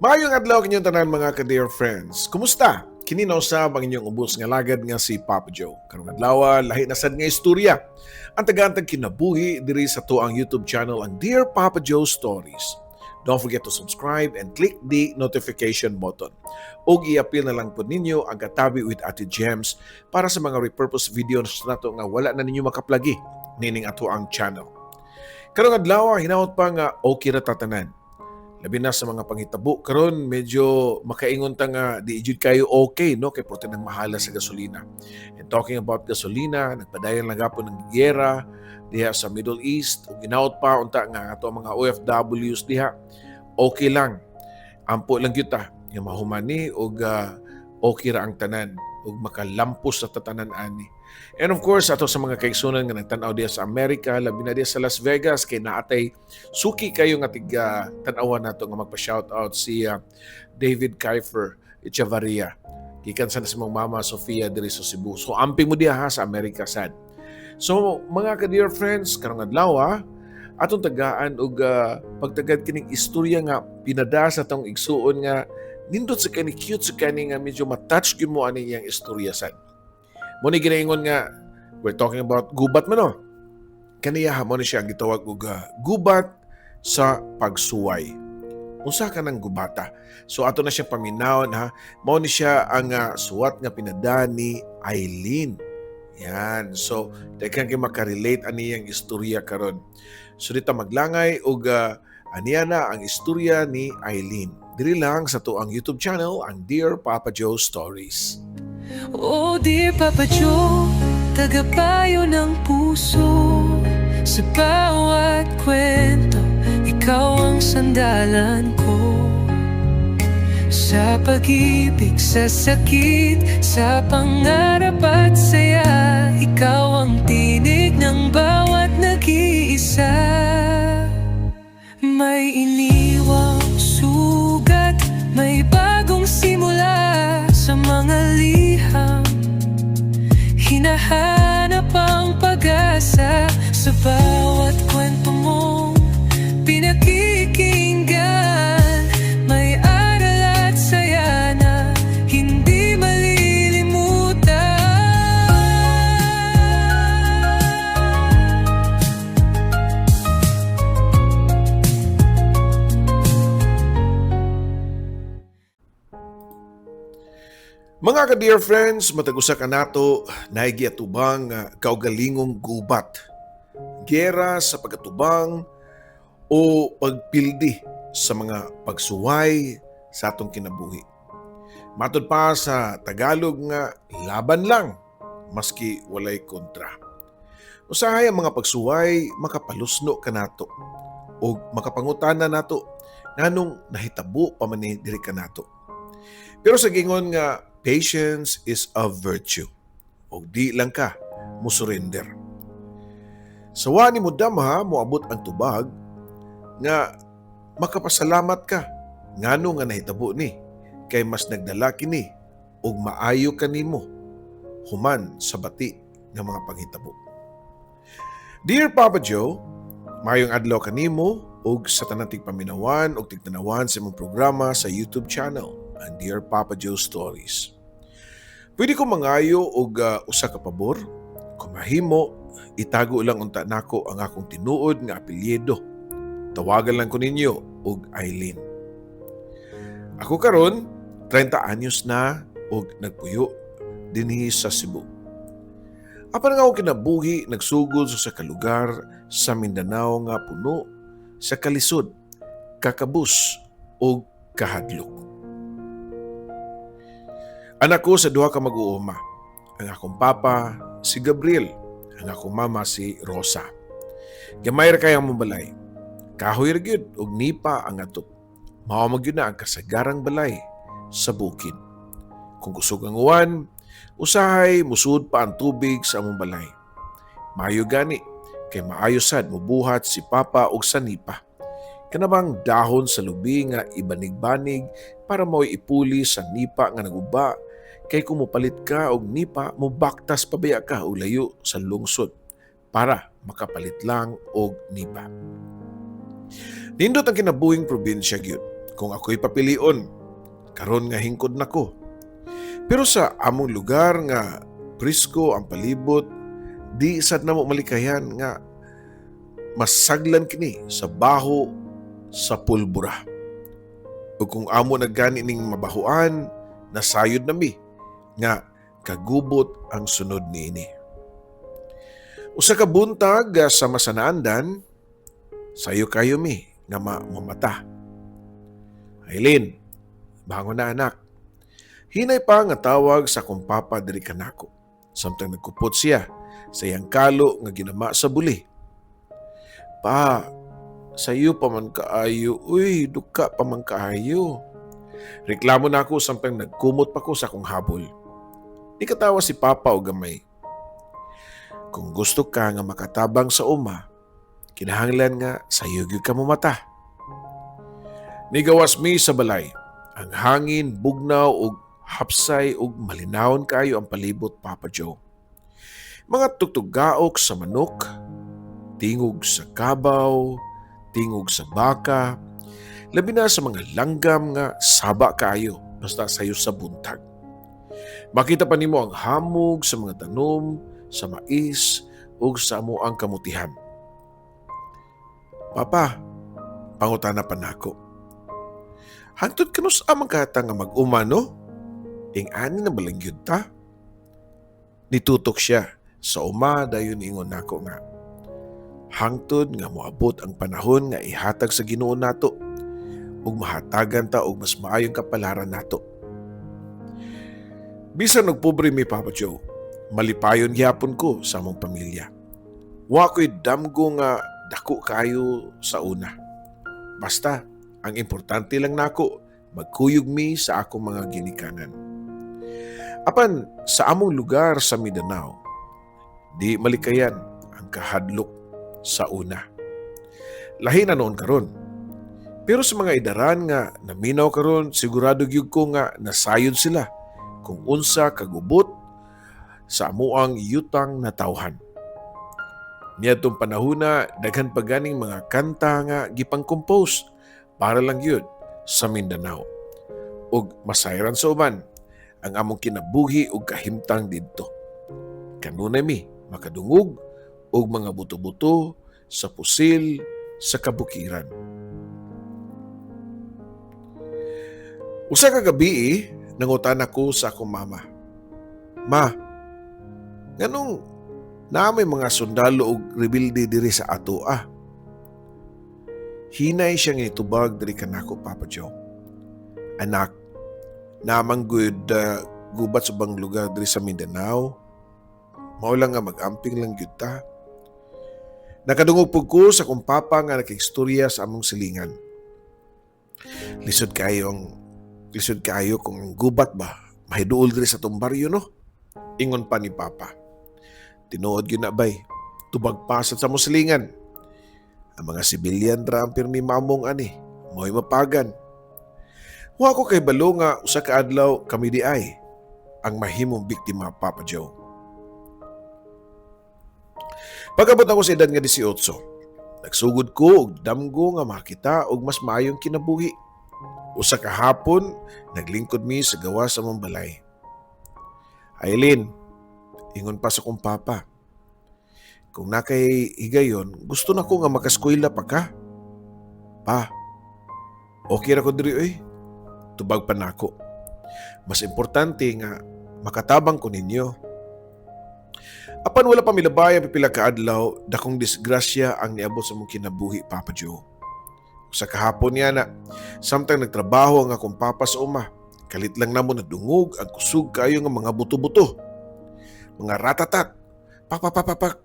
Maayong adlaw kinyong tanan, mga ka-dear friends. Kumusta? Kini na usab ang inyong ubos nga lagad nga si Papa Joe. Karong adlaw, lahi na sad nga istorya. Ang tagaan tag kinabuhi diri sa atuang YouTube channel, ang Dear Papa Joe Stories. Don't forget to subscribe and click the notification button. Og i-apil na lang po ninyo ang Katabi with Ate Gems para sa mga repurpose videos nato nga wala na ninyo makaplagi nining atoang channel. Karong adlaw, hinaot pa nga okay ra tatanan, labi na sa mga panghitabo karon. Medyo makaingon ta nga di jud kayo okay, no, kay porte nang mahala sa gasolina. And talking about gasolina, nagpadayon lang gapon ng giyera diha sa Middle East ug ginaot pa unta nga ato ang mga OFWs diha okay lang. Ampo lang gyud ta nga mahuman ni ug okay ra ang tanan ug makalampos sa tatanan ani. And of course, ato sa mga kaigsunan nga nagtan-aw diha sa Amerika, labi na diha sa Las Vegas, kay naatay suki kayo nga tiga tan-awan nato nga magpa-shoutout, si David Kiefer Echevarria. Gikan sa mong mama Sofia diri sa Cebu. So amping mo diha ha sa Amerika sad. So mga ka-dear friends, karong adlaw atong tagaan og pagtagad kining istorya nga pinada sa atong igsuon nga nindot sa kani, cute sa kani, nga medyo ma-touch gyud mo ani iyang istorya sad. Mo ni ginaingon nga we're talking about gubat man, no. Kaniya mo ni siya ang gitawag og gubat sa pagsuway. Unsa ka ng gubata? So ato na siya paminawon ha. Mao ni siya ang suwat nga pinada ni Eileen. Yan. So daghan kay makarelate ani iyang istorya karon. So dita maglangay og aniya na ang istorya ni Eileen. Diri lang sa atuang YouTube channel, ang Dear Papa Joe Stories. Oh dear Papa Joe, tagapayo ng puso. Sa bawat kwento, ikaw ang sandalan ko. Sa pag-ibig, sa sakit, sa pangarap at saya, ikaw ang tinig ng bawat nag-iisa. May iniwang sugat, may bagong simula. Sa mga liham, hinahanap ang pag-asa. Sa bawat kwento mong pinakikinggan, may aral at saya na hindi malilimutan. Mga ka-dear friends, matag usa ka nato naay giatubang nga kaugalingong gubat. Gera sa pag-atubang o pagpildi sa mga pagsuway sa atong kinabuhi. Matod pa sa Tagalog nga laban lang maski walay kontra. Usahay ang mga pagsuway makapalusno kanato o makapangutana nato nganong nahitabo pa man ni diri kanato. Pero sa gingon nga patience is a virtue. Og di lang ka mo surrender. Sa wa nimo damha, moabot ang tubag nga makapasalamat ka ngano nga nahitabo ni, kay mas nagdala kini og maayo kanimo human sa bati nga mga panghitabo. Dear Papa Joe, maayong adlaw kanimo ug sa tanan tigpaminawan ug tigtanawan sa imong programa sa YouTube channel, ang Dear Papa Joe Stories. Pwede ko mangayo og usa ka pabor? Kung mahimo, itago lang unta nako ang akong tinuod nga apelyido. Tawagan lang ko ninyo og Eileen. Ako karon 30 anyos na og nagpuyo dinhi sa Cebu. Apan nga akong kinabuhi nagsugod sa kalugar sa Mindanao nga puno sa kalisod, kakabus ug kahadlok. Anak ko sa duha ka mag-uuma. Ang akong papa si Gabriel, ang akong mama si Rosa. Gamay ra kay among balay. Kahoy ra gyud ug nipa ang atop. Mao man gyud na ang kasagarang balay sa bukid. Kung kusog ang uwan, usahay musud pa ang tubig sa among balay. Maayo gani kay maayo sad mobuhat si papa og sanipa. Kanabang dahon sa lubi nga ibanig-banig para mao'y ipuli sa nipa nga naguba, kay kung mopalit ka og nipa, mobaktas pa baya ka og layo sa lungsod para makapalit lang og nipa. Nindot ang kinabuhing probinsya gyud. Kung ako'y papilion, karon nga hingkod nako. Pero sa among lugar nga presko ang palibot, di sad namo malikayan nga masaglan kini sa baho sa pulbura. Ug kung amo na gani ning mabahuan, nasayod nami nga kagubot ang sunod niini. Usa ka buntag sa masanaandan, sayo kayo mi nga mamata. "Aileen, bangon na, anak." Hinay pa nga tawag sa akong papa diri kanako. Samtang nagkupot siya sa iyang kalo nga ginama sa buli. "Pa, sayo pa man kaayo, uy, duka pa man kaayo." Reklamo nako samtang nagkumot pa ko sa akong habol. Nikatawa si Papa og gamay. "Kung gusto ka nga makatabang sa uma, kinahanglan nga sayo gyud ka momata." Nigawas mi sa balay. Ang hangin bugnaw og hapsay ug malinawon kayo ang palibot, Papa Joe. Mga tugtugaok sa manok, tingog sa kabaw, tingog sa baka, labi na sa mga langgam nga saba kayo basta sayo sa buntag. Makita pa nimo ang hamog sa mga tanom, sa mais ug sa amoang kamutihan. "Papa," pangutana pa nako. "Hangtod kanus-a man kaha ta nga mag-uma, no? Ing-ani na ba lang gyud ta?" Nitutok siya sa uma, dayon ingon nako nga, "Hangtod nga moabot ang panahon nga ihatag sa Ginoo nato ug mahatagan ta og mas maayong kapalaran nato." Bisan og pobre mi, Papa Joe, malipayon gihapon ko sa among pamilya. Wa ko'y damgo nga dako kayo sa una. Basta, ang importante lang nako, magkuyog mi sa akong mga ginikanan. Apan sa among lugar sa Mindanao, di malikayan ang kahadlok sa una. Lahi na noon karon. Pero sa mga idaran nga naminaw karon, sigurado gyud ko nga nasayod sila kung unsa kagubot sa amuang yutang natawhan. Niadtong panahona, daghan pa ganing mga kanta nga gipang-compose para lang gyud sa Mindanao. Ug masayran sa uban ang among kinabuhi ug kahimtang didto. Kanunay mi makadungog og mga buto-buto sa pusil sa kabukiran. Usa ka gabii, nangutana ko sa akong mama. "Ma, nganong naa may mga sundalo og rebelde diri sa ato ah?" Hinay siyang nitubag diri kanako, Papa Joe. "Anak, naa man gud gubat sa ubang lugar diri sa Mindanao. Mao lang nga mag-amping lang gyud ta." Nakadungog pud ko sa akong papa nga nakigstorya sa among silingan. "Lisod kaayo kung ang gubat ba mahiduol diri sa atong baryo, no?" Ingon pa ni Papa. "Tinuod gyud na, bay. Tubag pa sa among silingan. Ang mga sibilyan ra ang pirmi mamong ani, mao'y mapagan." Wa ko kahibalo nga usa ka adlaw kami diay ang mahimong biktima, Papa Joe. Pag-abot ako sa edad nga 18, nagsugod ko og damgo nga makita og mas maayong kinabuhi. Usa ka hapon, naglingkod mi sa gawas sa among balay. "Aileen," ingon pa sa akong papa. "Kung naa kay higayon, gusto nako nga makaskwela pa ka." "Pa, okay ra ko diri oy." Tubag pa nako. "Mas importante nga makatabang ko ninyo." Apan wala pa milabay ang pipila ka adlaw, dakong disgrasya ang niabot sa among kinabuhi, Papa Joe. Sa kahapon niya na, samtang nagtrabaho ang akong papa sa uma, kalit lang namo nadungog ang kusog kayo nga mga buto-buto. Mga ratatat, papapapapak,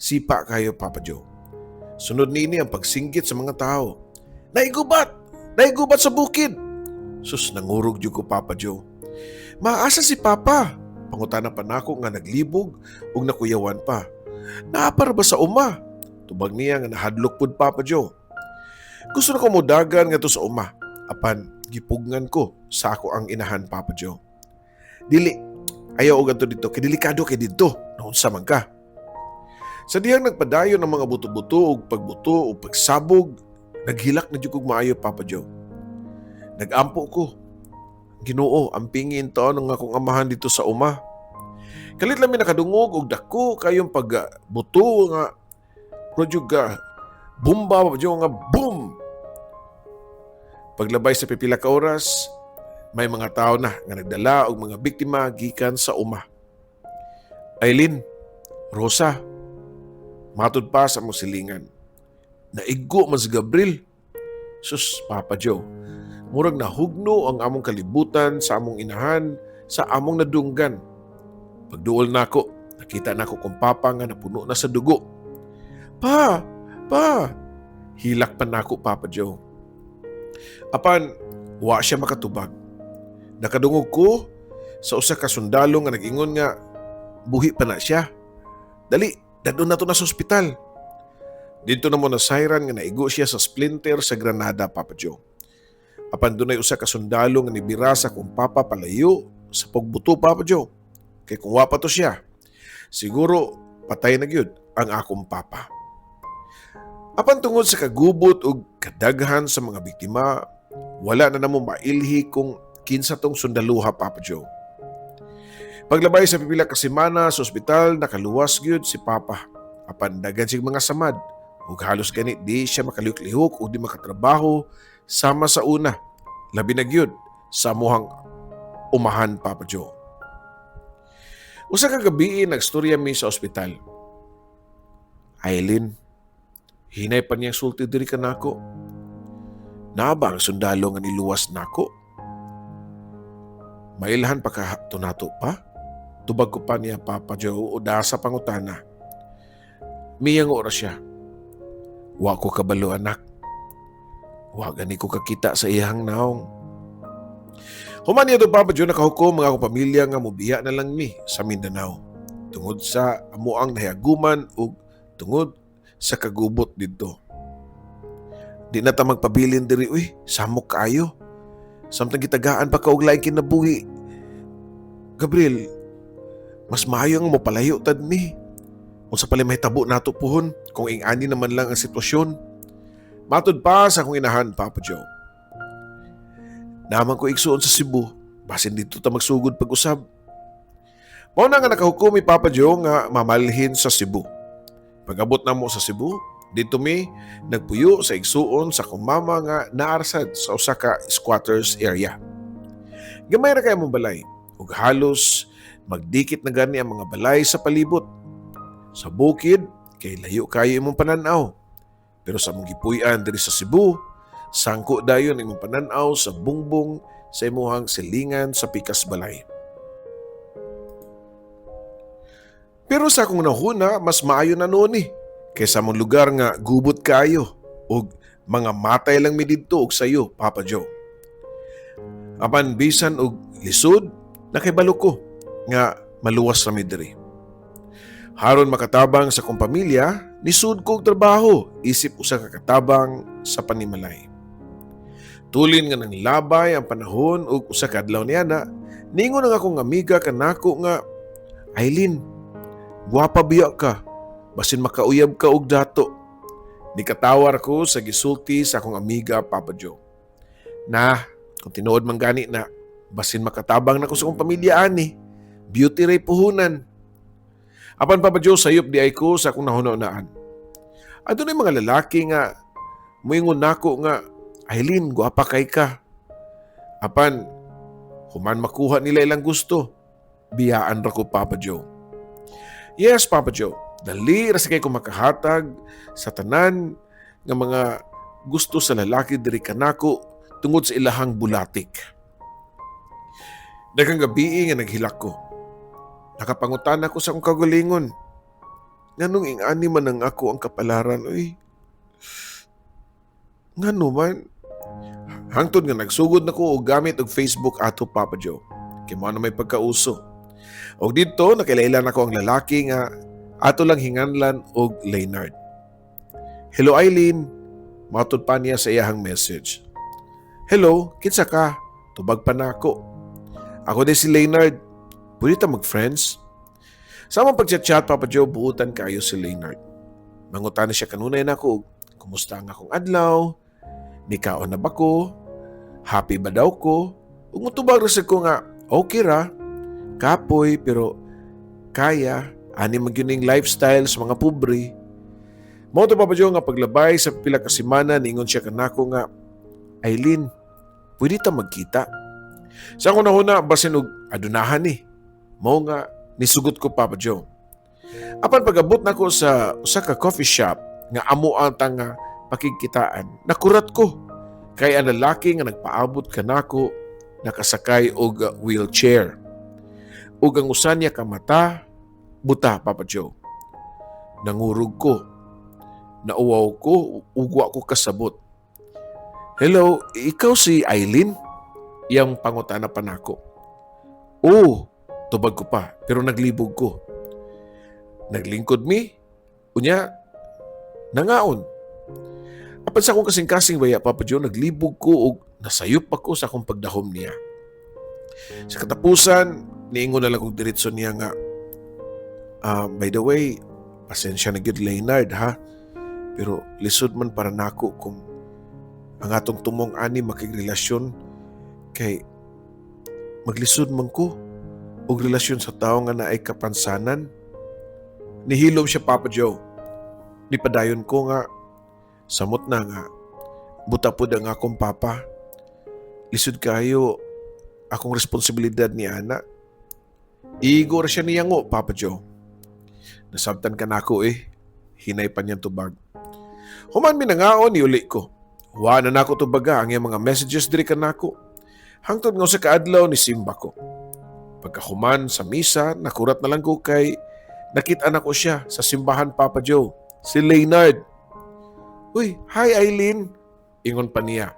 sipa kayo, Papa Joe. Sunod niini ang pagsinggit sa mga tao. "Naay gubat! Naay gubat sa bukid!" Sus, nangurog jud ko, Papa Joe. "Ma, asa si Papa?" Pangutana pa nako nga naglibog ug nakuyawan pa. "Naa pa ra ba sa uma?" Tubag niya nga nahadlok pud, Papa Joe. Gusto nako modagan ngadto sa uma. Apan gipugngan ko sa akoang inahan, Papa Joe. "Dili, ayaw og adto didto kay delikado kay didto. Naunsa man ka?" Sa dihang nagpadayon ang mga buto-buto ug pagbuto ug pagsabog, naghilak na jud kog maayo, Papa Joe. Nagampo ko. Ginoo, ampingi taon ang akong amahan dito sa uma. Kalit lang mi nakadungog og dako kayong pagbuto nga rodyo ga bomba pa nga boom. Paglabay sa pipila ka oras, may mga tao na nga nagdala og mga biktima gikan sa uma. "Eileen, Rosa," matud pa sa among silingan. "Naigo man si Gabriel." Sus, Papa Joe. Murag nahugno ang among kalibutan sa among inahan, sa among nadunggan. Pagduol nako, nakita nako kung papa nga napuno na sa dugo. "Pa! Pa!" Hilak pa nako, Papa Joe. Apan, wa siya makatubag. Nakadungog ko sa usa ka sundalo nga nag-ingon nga buhi pa na siya. "Dali, dad-on nato na sa ospital." Dito na mo nasayran nga naigo siya sa splinter sa granada, Papa Joe. Apan dunay usa ka sundalo nga nibira sa akong papa palayo sa pagbuto, Papa Joe. Kay kung wa pa to siya, siguro patay na gyud ang akong papa. Apan tungod sa kagubot ug kadaghan sa mga biktima, wala na namo mailhi kung kinsa tong sundaluha, Papa Joe. Paglabay sa pipila ka semana sa ospital, nakaluwas gyud si Papa. Apan daghan siyang mga samad ug halos gani di siya makalihok-lihok o di makatrabaho sama sa una. Labi na gyud sa amuhang umahan, Papa Joe. Usa ka gabi, nagstorya mi sa ospital. "Eileen," hinay pa niyang sulti diri kanako. "Naa ba ang sundalo nga niluwas nako? Mailhan pa ka tunato pa?" Tubag ko pa niya, Papa Joe, o sa pangutana. Miyango ra siya. "Wa ko kabalo, anak. Wa gani ko kakita sa iyang naong." Human niya to, Papa Joe, nakahukom mga akong pamilya nga mubiya na lang mi sa Mindanao tungod sa amuang nahiaguman ug tungod sa kagubot didto. "Di na ta magpabilin diri uy, samok kaayo. Samtang gitagaan pa ka og laing kinabuhi. Gabriel, mas maayo nga mopalayo tad mi. Unsa pala mahitabo nato puhon kung ing-ani naman lang ang sitwasyon?" Matud pa sa akong inahan, Papa Joe. "Naa man ko igsuon sa Cebu, basin dito ta magsugod pag-usab." Mao na nga nakahukom mi, Papa Joe, nga mamalhin sa Cebu. Pag-abot namo sa Cebu, dito mi nagpuyo sa igsuon sa akong mama nga naa ra sad sa usa ka squatters area. Gamay ra kay among balay ug halos magdikit na gani ang mga balay sa palibot. Sa bukid kay layo kayo imong pananaw. Pero sa among gipuy-an diri sa Cebu, sangko dayon imong pananaw sa bungbong sa imuhang silingan sa pikas balay. Pero sa akong nahuna, mas maayo na noon eh kaysa among lugar nga gubot kayo ug mga matay lang mi didto og sayo, Papa Joe. Apan bisan og lisod, nakibalo ko nga maluwas ra mi diri. Haron makatabang sa akong pamilya, nisud ko og trabaho isip usa ka katabang sa panimalay. Tulin nga nang labay ang panahon ug usa ka adlaw niana, ningon ang akong amiga kanako nga, "Eileen, gwapa biya ka, basin makauyab ka og dato." Nikatawar ko sa gisulti sa akong amiga, Papa Joe. Na, kung tinuod man gani na, basin makatabang na ko sa akong pamilya ani. Beauty ray puhunan. Apan, Papa Joe, sayop di ay ko sa akong nahuna-unaan. Adunay mga lalaki nga muingon nako nga, "Eileen, gwapa kay ka." Apan, human makuha nila ilang gusto, biyaan ra ko, Papa Joe. Yes, Papa Joe, dali ra sa kay ko makahatag sa tanan nga mga gusto sa lalaki diri kanako tungod sa ilahang bulatik. Daghang gabi nga naghilak ko. Nakapangutan ako sa akong kaugalingon. Nganong ing-ani man ang ako ang kapalaran, uy? Ngano man? Hangtod nga nagsugod na ko og gamit og Facebook ato, Papa Joe. Kay mao na may pagkauso. Og didto nakaila nako ang lalaki nga ato lang hinganlan og Leonard. "Hello, Eileen," matud pa niya sa iyahang message. "Hello, kinsa ka?" Tubag pa nako. "Ako din si Leonard. Pwede ta mag-friends?" Sa among pag-chat, Papa Joe, buutan kayo si Leonard. Mangutana siya kanunay nako, kumusta ang akong adlaw, nikaon na ba ko, Happy ba daw ko? Ug motubag ra sad ko nga okay ra, kapoy pero kaya, ani man gyud ning lifestyle sa mga pobre. Mao to, Papa Joe, nga paglabay sa pila ka semana, niingon siya kanako nga, "Eileen, pwede ta magkita?" Sa akong hunahuna, basin og adunahan ni. Mao nga nisugot ko, Papa Joe. Apan pag-abot nako sa usa ka coffee shop nga amo ang nga pakigkitaan, nakurat ko kay ang lalaki nga nagpaabot kanako nakasakay og wheelchair. Ug ang usa niya ka mata buta, Papa Joe. Nangurog ko. Nauwaw ko, ug wa ko kasabot. "Hello, ikaw si Eileen?" Iyang pangutana pa nako. "Oo," tubag ko pa, pero naglibog ko. Naglingkod mi, unya, nangaon. Apan sa akong kasing-kasing baya, Papa Joe, naglibog ko og nasayop ako sa akong pagdahom niya. Sa katapusan, niingon na lang kong diretso niya nga, "Ah, by the way, pasensya na gyud, Leonard, ha. Pero lisod man para nako kung ang atong tumong ani makigrelasyon kay maglisod man ko og relasyon sa tao nga naay kapansanan." Nihilom siya, Papa Joe. Nipadayon ko nga, "Samot na nga buta pod ang akong papa. Lisod kayo akong responsibilidad ni ana." Igo ra siya niyango, Papa Joe. "Nasabtan ka nako eh," hinay pa niyang tubag. Human mi nangaon, niuli ko. Wa na nako tubaga ang iyang mga messages diri kanako. Hangtod nga sa kaadlaw ni simba ko. Pagkahuman sa misa, nakurat na lang ko kay nakita na ko siya sa simbahan, Papa Joe. Si Leonard. "Uy, hi Eileen," ingon pa niya.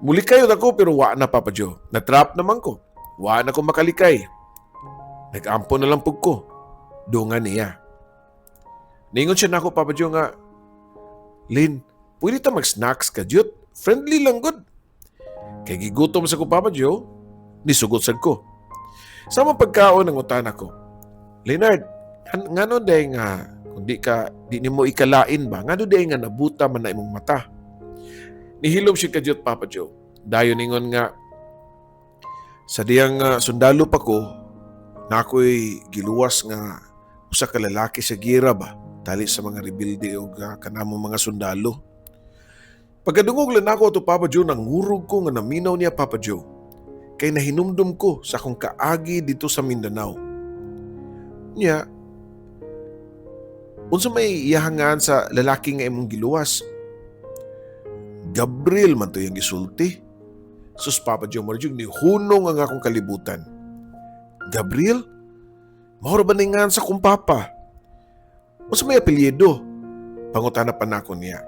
Mulikay ako pero wa na, Papa Joe. Natrap naman ko. Wa na ko makalikay. Nag-ampo na lang pug ko. Dungan niya. Ningon siya nako, Papa Joe, nga, "Lin, pwede ta mag-snacks ka, Jut? Friendly lang gud." Kay gigutom sa ko, Papa Joe, nisugot sad ko. Sa mga pagkaon nangutana ko, "Leonard, ngano day nga, kung di ka, di nimo ikalain ba, ngano day nga nabuta man na imong mata?" Nihilom siya kadyot, Papa Joe. Dayon ningon nga, "Sa diyang sundalo pa ko, na ako'y giluwas nga usa ka lalaki sa gira ba, tali sa mga rebelde o kanamo mga sundalo." Pagkadungog lang nako ato, Papa Joe, nangurog ko nga naminaw niya, Papa Joe. Kay nahinumdum ko sa akong kaagi dito sa Mindanao. Niya, "Unsa may iyahangan sa lalaki nga imong giluwas?" "Gabriel man to," iyang gisulti. Sus, Papa Joe, marjug ni hunong ang akong kalibutan. "Gabriel? Mao ra ba ni ngan sa akong papa? Unsa may apelyido?" Pangutana pa nako niya.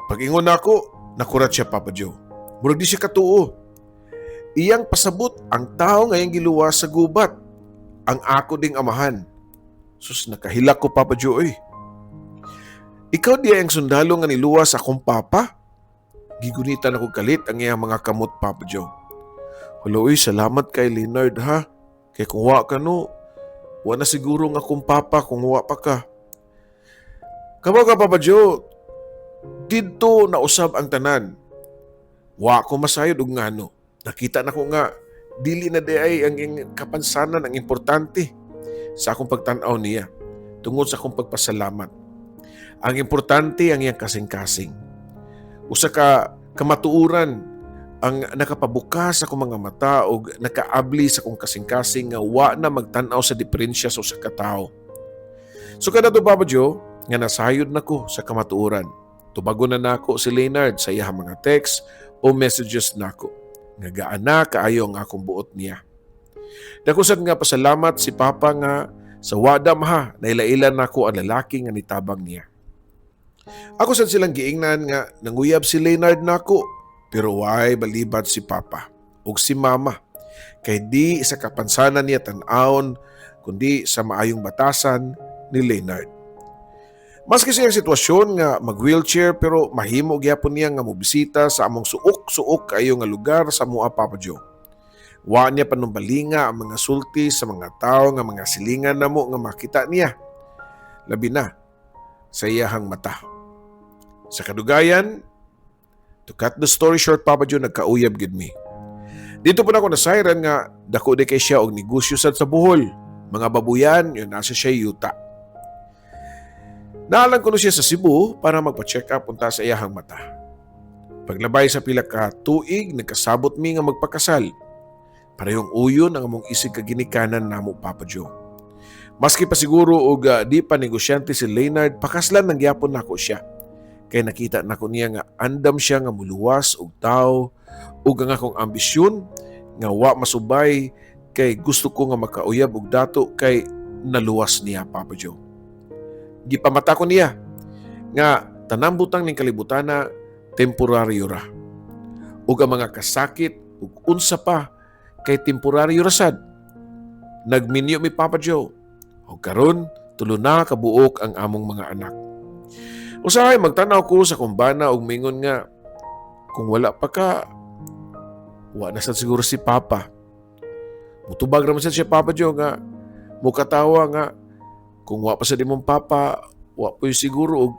Pag-ingon nako, nakurat siya, Papa Joe. Murag di siya katuo. Iyang pasabot, ang tao nga iyang giluwas sa gubat, ang ako ding amahan. Sus, nakahilak ko, Papa Joe, oy. "Ikaw di ang sundalo nga niluwas sa akong papa?" Gigunitan ako kalit ang iyang mga kamot, Papa Joe. "Hala, oy, salamat kay Leonard ha. Kay kung wa ka no, wa na siguro nga akong papa kung wa pa ka." Kabaw ka, Papa Joe, didto nausab ang tanan. Wa ko masayod og ngano. Nakita na ko nga dili na di ay ang kapansanan ang importante sa akong pagtan-aw niya tungod sa akong pagpasalamat. Ang importante ang iyang kasing-kasing. Usa ka kamatuoran ang nakapabukas sa akong mga mata o nakaabli sa akong kasing-kasing nga wa na magtan-aw sa diferensya sa usa ka tawo. So kada to, Papa Joe, nga nasayod na ko sa kamatuoran. Tubagon na nako si Leonard sa iyang mga text o messages nako. Nga gaana kaayo ang akong buot niya. Dako sad nga pasalamat si Papa nga sa wada maha nailailan nako ang lalaki nga nitabang niya. Ako sad silang giingnan nga nanguyab si Leonard nako pero way balibat si Papa ug si Mama kay di sa kapansanan niya tan-awon kundi sa maayong batasan ni Leonard. Maski sa iyang sitwasyon nga mag-wheelchair pero mahimo gyapon niya nga mobisita sa among suok-suok kayo nga lugar sa Mua, Papa Joe. Wa niya panumbalinga ang mga sulti sa mga tao nga mga silingan namo nga makita niya. Labi na sa iyahang mata. Sa kadugayan, To cut the story short, Papa Joe, nagkauyab gid mi. Didto pud nako nasayran nga dako di kay siya og negosyo sad sa Bohol. Mga babuyan, yun nasa siya yuta. Naa lang kuno siya sa Cebu para magpa-check up unta sa iyahang mata. Paglabay sa pila ka tuig, nagkasabot mi nga magpakasal. Parehong uyon ang among isig kaginikanan namo, Papa Joe. Maski pa siguro og di pa negosyante si Leonard, pakaslan nang gyapon nako siya. Kay nakita nako niya nga andam siya nga muluwas og tao ug ang akong ambisyon nga wa masubay kay gusto ko nga makauyab og dato kay naluwas niya, Papa Joe. Gipamata ko niya nga tanang butang ning kalibutana temporaryo ra. Ug ang mga kasakit ug unsa pa kay temporaryo ra sad. Nagminyo mi, Papa Joe. Ug karon tulo na kabuok ang among mga anak. Usahay magtanaw ko sa kumbana ug mingon nga kung wala pa ka, wa na sad siguro si Papa. Mutubag ra man sad siya, Papa Joe, nga mukatawa nga kung wa pa sa imong papa, wa po siguro og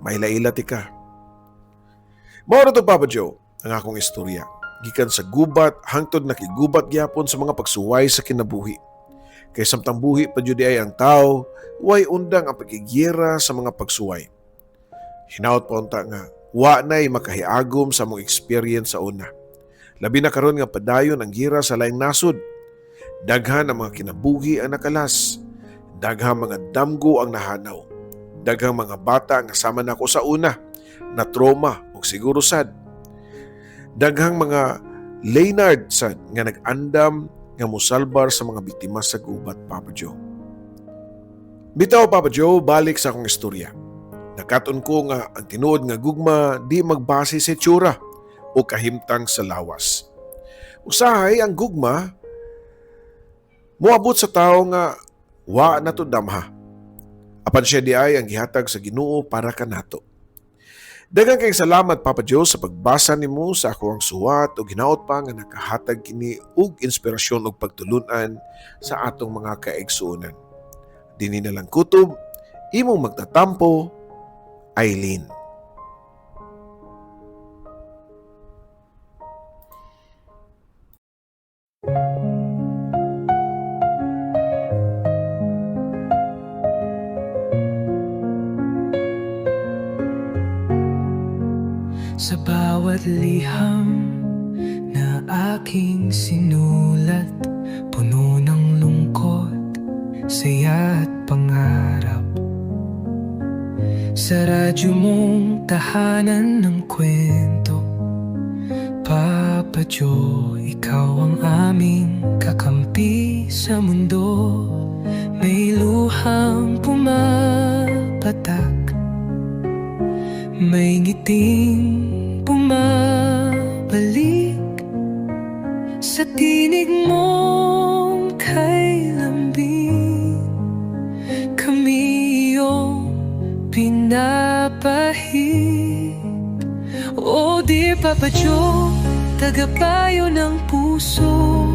mahila-ila ti ka. Mao ra to, Papa Joe, ang akong istorya. Gikan sa gubat hangtod nakigubat gyapon sa mga pagsuway sa kinabuhi. Kay samtang buhi pa jud ay ang tao, way undang ang pagigyera sa mga pagsuway. Hinaot pa unta nga wa na'y makahiagom sa among experience sa una. Labi na karon nga padayon ang gira sa laing nasod. Daghan ang mga kinabuhi ang nakalas. Daghang mga damgo ang nahanaw. Daghang mga bata nga sama nako sa una na trauma ug siguro sad. Daghang mga Leonard sad nga nag-andam nga musalbar sa mga biktima sa gubat, Papa Joe. Bitaw, Papa Joe, balik sa akong istorya. Nakat-on ko nga ang tinuod nga gugma di magbase sa itsura o kahimtang sa lawas. Usahay ang gugma moabot sa tao nga wa na to damha. Apan siya di ay ang gihatag sa Ginoo para kanato. Daghang kay salamat, Papa Joe, sa pagbasa nimo sa akoang suwat ug hinaot pa nga nakahatag kini og inspirasyon ug pagtulunan sa atong mga kaigsuonan. Dinhi na lang kutob, imong magtatampo, Eileen. Sa bawat liham na aking sinulat, puno ng lungkot, saya at pangarap. Sa radyo mong tahanan ng kwento, Papa Joe, ikaw ang aming kakampi sa mundo. May luhang pumapatak, may ngiting bumabalik. Sa tinig mong kay lambing, kami iyong pinapahid. Oh dear Papa Joe, tagapayo ng puso.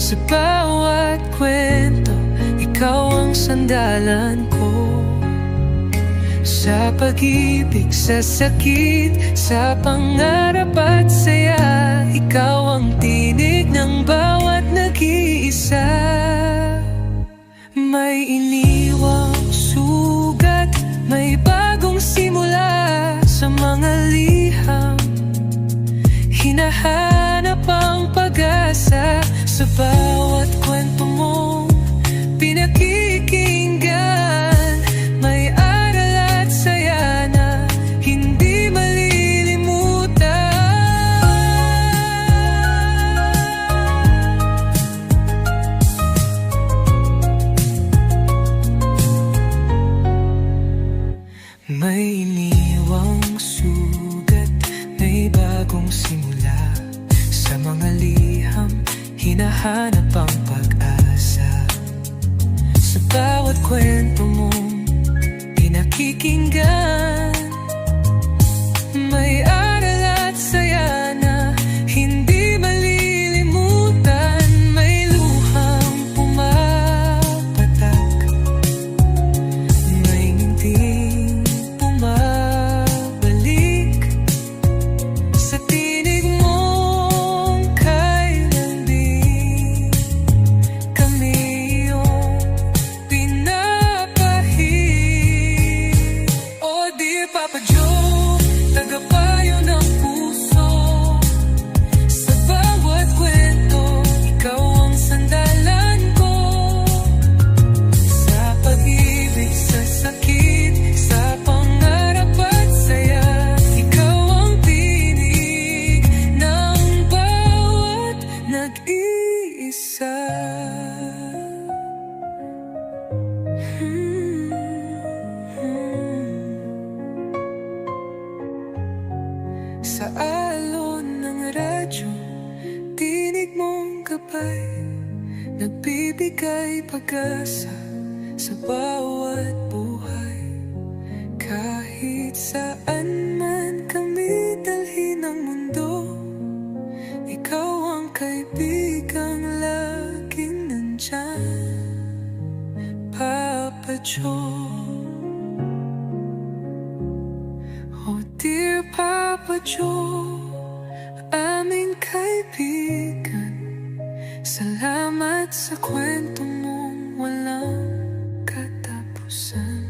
Sa bawat kwento, ikaw ang sandalan ko. Sa pag-ibig, sa sakit, sa pangarap at saya, ikaw ang tinig ng bawat nag-iisa. May iniwang sugat, may bagong simula. Sa mga liham, hinahanap ang pag-asa. Sa bawat kwento mong pinakikinggan, may aral at saya na hindi malilimutan. May iniwang sugat, may bagong simula. Sa mga liham, hinahanap ang pag-asa. Sa bawat kwento mong pinakikinggan, may aral at saya na hindi malilimutan. May luhang pumapatak, may ngiting bumabalik. alon ng radyo, tinig mong gabay, nagbibigay pag-asa sa bawat buhay. Kahit saan man kami dalhin ng mundo, ikaw ang kaibigang laging nandyan, Papa Joe. Oh dear Papa Joe, aming kaibigan, salamat sa kwento mong walang katapusan.